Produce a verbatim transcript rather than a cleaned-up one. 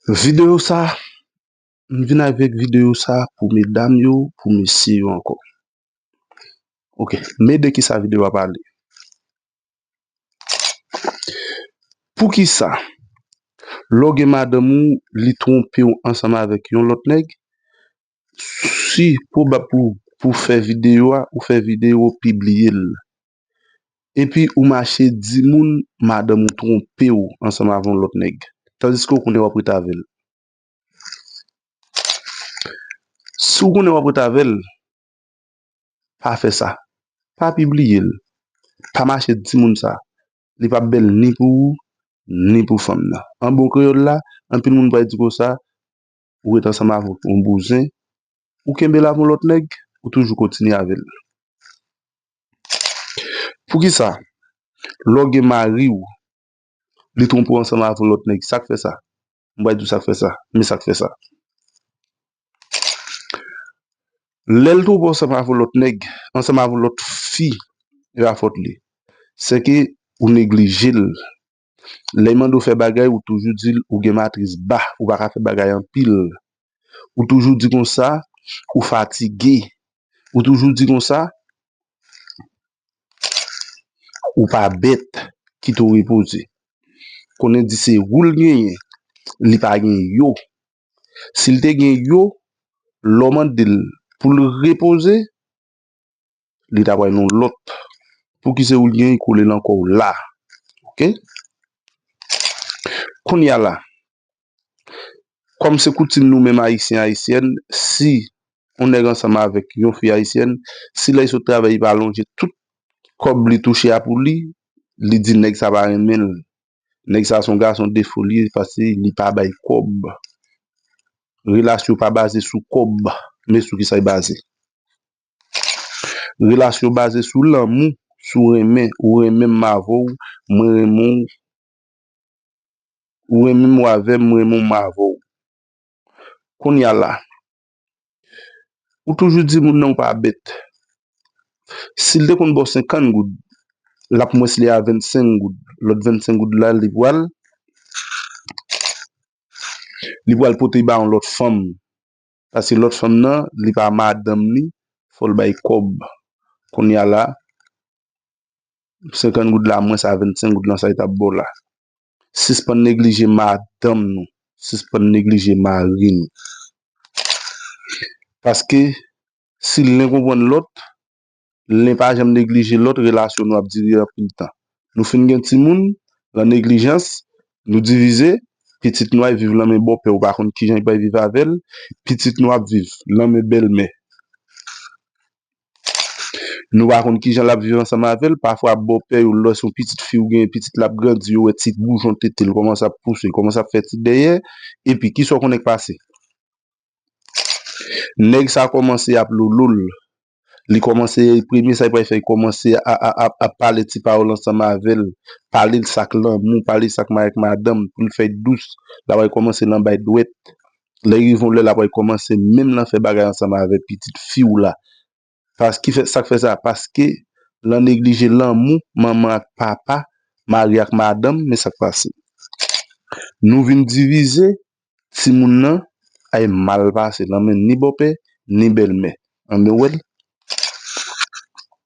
Videyo sa, m vin avèk videyo sa pou medam yo, pou mesye yo ankò. Ok, men de ki sa videyo a pale. Poukisa, lè w gen madanm ou, li twonpe w ansanm avèk yon lòt nèg, si pwobab pou, pou fè videyo a, ou fè videyo, pibliye l. Epi ou mache di moun madanm ou twonpe w ansanm avè yon lòt nèg. Tandiske ou konnen w ap ret avè l. Si w konnen w ap ret avè l, pa fè sa. Pa pibliye l. Pa mache di moun sa. Li p ap bèl ni pou ou, ni pou fanm nan. An bon kreyòl la, anpil moun pral di konsa, ou ret ansanm avèk yon bouzen, ou kenbe l avè yon lòt nèg, ou toujou kontinye avè l. Poukisa? Lè w gen mari w, li twonpe w ansanm avè yon lòt nèg, sa k fè sa? M pral di w sa k fè sa, men sa k fè sa. Lè l twonpe w ansanm avè yon lòt nèg, ansanm avè yon lòt fi, e pa fòt li. Sèke ou neglije l. Lè l mande w fè bagay, ou toujou di l ou gen matris ba, ou pa ka fè bagay anpil. Ou toujou di konsa, ou fatige. Ou toujou di konsa, ou pa bèt, kite w repoze. Konnen di se ou l genyen, li pa gen yo. Si l te gen yo, lè w mande l pou l repoze, li ta pral yon lòt. Pouki se ou l genyen, kole l ankò w la. Ok? Kounye a la, kòm se koutim nou menm Ayisyen, Ayisyèn, si yon nèg ansanm avèk yon fi ayisyèn, si lè l sot travay, li pa lonje tout kòb li touche a pou li, li di nèg sa pa renmen l. Nèg sa se yon gason defo li ye, paske li pa bay kòb. Relasyon pa baze sou kòb, men sou kisa l baze. Relasyon baze sou lanmou, sou renmen, ou renmen m, m avè w, mwen renmen w, ou renmen m, ou avè m, mwen renmen w, m avè w. Kounye a la, ou toujou di moun nan ou pa bèt. Si l te konn ba w senkant goud, l ap mwens li a vennsenk goud. Lòt vennsenk goud la, li pral, li pral pote ba yon lòt fanm. Paske lòt fanm nan, li pa madanm li, fò l bay kòb. Kounye a la, senkant goud la, mwens a vennsenk goud lan, sa li t ap ba w la. Sispann neglije madanm nou. Sispann neglije mari nou. Paske si len konprann lòt, len pa janm neglije lòt, relasyon nou ap dire anpil tan. Nou fin gen timoun, lan neglijans, nou divize, pitit nou al viv lan men bòpè, ou pa konn kijan li pral viv avè l, pitit nou ap viv lan men bèlmè. Nou pa konn kijan l ap viv ansanm avè l. Pafwa, bòpè yo, lè se yon pitit fi ou genyen, pitit la ap grandi, yo wè ti boujon tete l kòmanse ap pouse, kòmanse ap fè ti dèyè. Epi, kisa w konnen k pase? Nèg sa kòmanse ap lolo l. Li kòmanse, premye sa li pral fè, li kòmanse a, a, a, ap pale ti pawòl ansanm avè l. Pale l sa k lanmou, pale l sa k mari ak madanm, pou l fè l dous. L ap kòmanse lan bay dwèt. Lè rive yon lè, l ap kòmanse menm lan fè bagay ansanm avè pitit fi w la. Pas-, ki fè, sa k fè sa? Paske l an neglije lanmou manman ak papa, mari ak madanm, men sa k pase. Nou vin divize, timoun nan ay mal pase, l an men ni bòpè, ni bèlmè. Anben, w wè l,